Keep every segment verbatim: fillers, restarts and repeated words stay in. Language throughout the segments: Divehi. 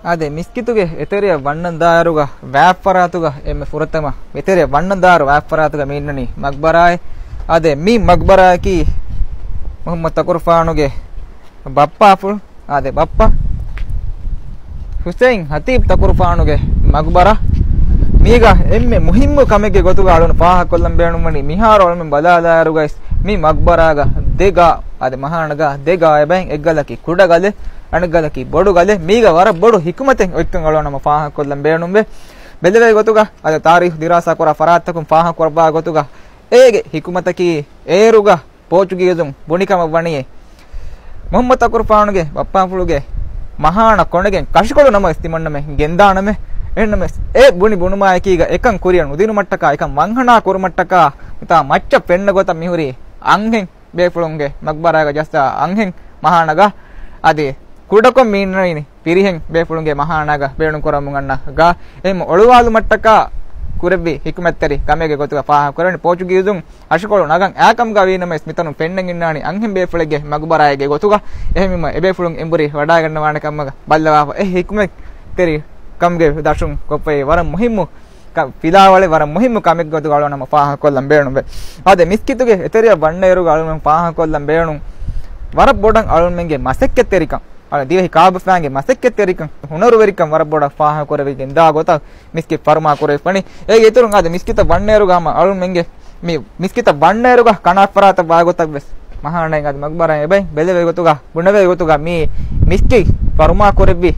އާދެ، މިސްކިތުގެ އެތެރެއަށް ވަންނަން ދާއިރުގަ ވާތްފަރާތުގަ އެންމެ ފުރަތަމަ އެތެރެއަށް ވަންނަން ދާއިރު ވާތްފަރާތުގަ މި އިންނަނީ މަގްބަރާއެއް. އާދެ، މި މަގްބަރާއަކީ މުޙައްމަދު ތަކުރުފާނުގެ ބައްޕާފުޅު. އާދެ، ބައްޕަ ޙުސައިން ހަތީބު ތަކުރުފާނުގެ މަގުބަރާ. މީގަ އެންމެ މުހިއްމު ކަމެއްގެ ގޮތުގަ އަޅުން ފާހަގަކޮށްލަން ބޭނުންވަނީ، މިހާރު އަޅުމެން ބަލާލާއިރުގައި މި މަގުބަރާގަ ދެ ގާ، އާދެ، މަހާނަގާ ދެ ގާ އެބައިން، އެއްގަލަކީ ކުޑަ ގަލެއް، އަނެއްގަލަކީ ބޮޑު ގަލެއް. މީގަ ވަރަށް ބޮޑު ހިކުމަތެއް އޮތްކަން އަޅުން ހަމަ ފާހަގަކޮށްލަން ބޭނުންވޭ. ބެލެވޭ ގޮތުގަ އަދި ތާރީޚު ދިރާސާ ކުރާ ފަރާތްތަކުން ފާހަގަކުރައްވާ ގޮތުގަ އޭގެ ހިކުމަތަކީ އޭރުގަ ޕޯޗުގީޒުން ބުނިކަމަށް ވަނީ، މުޙައްމަދު ތަކުރުފާނުގެ ބައްޕާފުޅުގެ މަހާނަ ކޮނެގެން ކަށިކޮޅު ނަމަވެސް ތިމަންނަމެ ގެންދާނަމެ. އެހެންނަމަވެސް އެ ބުނި ބުނުމާއެކީގަ އެކަން ކުރިއަށް ނުދިނުމަށްޓަކާ، އެކަން ހަނާ ކުރުމަށްޓަކާ މިތާ މައްޗަށް ފެންނަ ގޮތަށް މިހުރީ އަންހެން ބޭފުޅުންގެ މަގުބަރާގަ ޖައްސާ އަންހެން މަހާނަގަ އަދި ކުޑަކޮށް މި އިންނަނީ ފިރިހެން ބޭފުޅުންގެ މަހާނާގަ ބޭނުންކުރަމުން އަންނަ ގާ. އެހެން އޮޅުވާލުމަށްޓަކާ ކުރެއްވި ހިކުމަތްތެރި ކަމެއްގެ ގޮތުގަ ފާހަގަކުރަނީ، ޕޯޗުގީޒުން ކަށިކޮޅު ނަގަން އާކަމުގަ ވީނަމަވެސް މިތަނުން ފެންނަން އިންނާނީ އަންހެން ބޭފުޅެއްގެ މަގުބަރާއެއްގެ ގޮތުގަ. އެހެންވީމަ އެބޭފުޅުން އެނބުރި ވަޑާގަންނަވާނެ ކަމަށް ބައްލަވާފަ އެ ހިކުމަތްތެރި ކަމުގެ ދަށުން ކޮށްފައި ވަރަށް މުހިއްމު ކަ-، ފިލާވަޅެއް، ވަރަށް މުހިއްމު ކަމެއްގެ ގޮތުގަ އަޅުން ހަމަ ފާހަގަކޮށްލަން ބޭނުންވޭ. އާދެ، މިސްކިތުގެ އެތެރެއަށް ވަންނައިރުގަ އަޅުން ފާހަގަކޮށްލަން ބޭނުން ވަރަށް ބޮޑަށް އަޅުންމެންގެ މަސައްކަތްތެރިކަން، އަޅަ ދިވެހި ކާބަފައިންގެ މަސައްކަތްތެރިކަން، ހުނަރުވެރިކަން ވަރަށް ބޮޑަށް ފާހަގަކުރެވިގެން ދާ ގޮތަށް މިސްކިތް ފަރުމާ ކުރެވިފަނީ. އޭގެ އިތުރުން އާދެ، މިސްކިތަށް ވަންނައިރުގަ ހަމަ އަޅުންމެންގެ މި މިސްކިތަށް ވަންނައިރުގަ ކަނާތްފަރާތަށް ވާގޮތަށް ވެސް މަހާނައިން އަދި މަގުބަރާ އެބައި ބެލެވޭ ގޮތުގަ، ބުނެވޭ ގޮތުގަ މި މިސްކިތް ފަރުމާ ކުރެއްވި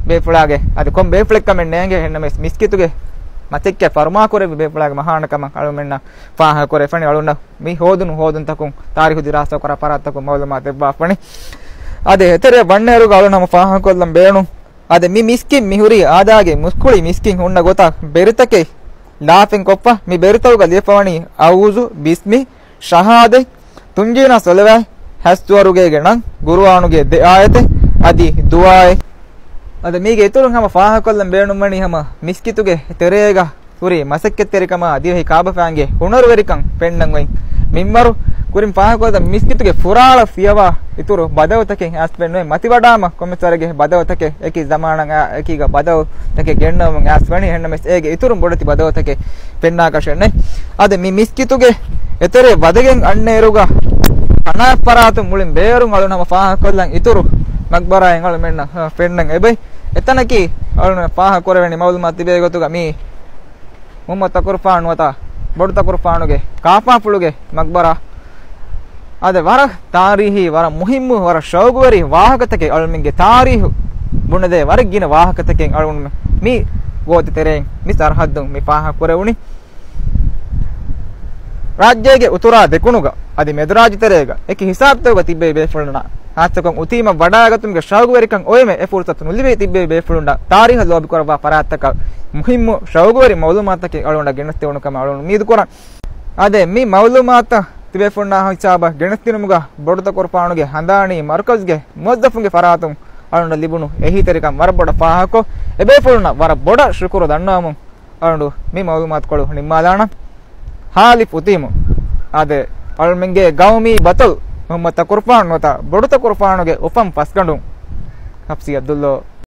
ބޭފުޅާގެ އަދި ކޮން ބޭފުޅެއްކަމެއް ނޭނގެ. އެހެންނަމަވެސް މިސްކިތުގެ މަސައްކަތް ފަރުމާ ކުރެއްވި ބޭފުޅާގެ މަހާނަ ކަމަށް އަޅުމެންނަށް ފާހަގަކުރެވިފަނީ. އަޅުންނަށް މި ހޯދުނު ހޯދުންތަކުން ތާރީޚު ދިރާސާކުރާ ފަރާތްތަކުން މައުލޫމާތު ދެއްވާފަނީ. އާދެ، އެތެރެއަށް ވަންނައިރުގަ އަޅުން ހަމަ ފާހަގަކޮށްލަން ބޭނުން. އާދެ، މި މިސްކިތް މިހުރީ އާދާގެ މުސްކުޅި މިސްކިތް ހުންނަ ގޮތަށް ބެރިތަކެއް ލާފިން ކޮށްފަ. މި ބެރިތަކުގަ ލިޔެފަވަނީ އައޫޒު، ބިސްމި، ޝަހާދަތް، ތުންޖީނާ ސޮލަވާތް، ހަތް ސުވަރުގޭގެ ނަން، ގުރުއާނުގެ ދެ އާޔަތެއް އަދި ދުޢާއެއް. އަދި މީގެ އިތުރުން ހަމަ ފާހަގަކޮށްލަން ބޭނުންވަނީ ހަމަ މިސްކިތުގެ ތެރޭގަ ހުރި މަސައްކަތްތެރިކަމާ ދިވެހި ކާބަފައިންގެ ހުނަރުވެރިކަން ފެންނަން އޮތް މިންވަރު. ކުރިން ފާހަގަކޮށްލަން މިސްކިތުގެ ފުރާޅަ ފިޔަވާ އިތުރު ބަދަލުތަކެއް އައިސްފައެއް ނުވޭ. މަތިވަޑާމަ ކޮންމެސް ވަރެއްގެ ބަދަލުތަކެއް އެކި ޒަމާނަށް އެކީގަ ބަދަލުތަކެއް ގެންނަވަމުން އައިސްފަނީ. އެހެންނަމަވެސް އޭގެ އިތުރުން ބޮޑެތި ބަދަލުތަކެއް ފެންނާކަށެއް ނެތް. އަދި މި މިސްކިތުގެ އެތެރެ ވަދެގެން އަންނައިރުގަ ކަނާތްފަރާތުން މުޅިން ބޭރުން އަޅުން ހަމަ ފާހަގަކޮށްލަން އިތުރު މަގުބަރާއެއް އަޅުމެންނަށް ފެންނަން އެބައި. އެތަނަކީ އަޅުން ފާހަގަކުރެވެނީ މައުލޫމާތު ތިބޭ ގޮތުގަ މީ މުޙައްމަދު ތަކުރުފާނު ނުވަތަ ބޮޑު ތަކުރުފާނުގެ ކާފާފުޅުގެ މަގުބަރާ. އާދެ، ވަރަށް ތާރީހީ، ވަރަށް މުހިއްމު، ވަރަށް ޝައުގުވެރި ވާހަކަތަކެއް، އަޅުމެންގެ ތާރީހު ބުނެދޭ ވަރަށް ގިނަ ވާހަކަތަކެއް އަޅުން މި ގޯތި ތެރެއިން މި ސަރަހައްދުން މި ފާހަގަކުރެވުނީ. ރާއްޖޭގެ އުތުރާ ދެކުނުގަ އަދި މެދުރާއްޖެތެރޭގަ އެކި ހިސާބުތަކުގަ ތިއްބެވި ބޭފުޅުންނަށް، ހާއްސަކޮށް އުތީމަށް ވަޑާގަތުމުގެ ޝައުގުވެރިކަން އޮވެމެ އެ ފުރުސަތު ނުލިބި ތިއްބެވި ބޭފުޅުންނަށް ތާރީހަށް ލޯބިކުރައްވާ ފަރާތްތަކަށް މުހިއްމު ޝައުގުވެރި މައުލޫމާތުތަކެއް އަޅުގަނޑަށް ގެނެސްދެވުނު ކަމަށް އަޅުގަނޑު އުއްމީދުކުރަން. އާދެ، މި މައުލޫމާތުތައް ތިބޭފުޅުންނާ ހިސާބަށް ގެނެސްދިނުމުގަ ބޮޑުތަކުރުފާނުގެ ހަނދާނީ މަރުކަޒުގެ މުވައްޒަފުންގެ ފަރާތުން އަޅުގަނޑަށް ލިބުނު އެހީތެރިކަން ވަރަށް ބޮޑަށް ފާހަގަކޮށް، އެބޭފުޅުންނަށް ވަރަށް ބޮޑަށް ޝުކުރު ދަންނަވަމުން އަޅުގަނޑު މި މައުލޫމާތުކޮޅު ނިންމާލާނަން. ހާލިފް އުތީމު، އާދެ، އަޅުމެންގެ ގައުމީ ބަތަލު މުޙައްމަދު ތަކުރުފާނު ނުވަތަ ބޮޑު ތަކުރުފާނުގެ އުފަން ފަސްގަނޑު ހަފްސީ ޢަބްދުﷲ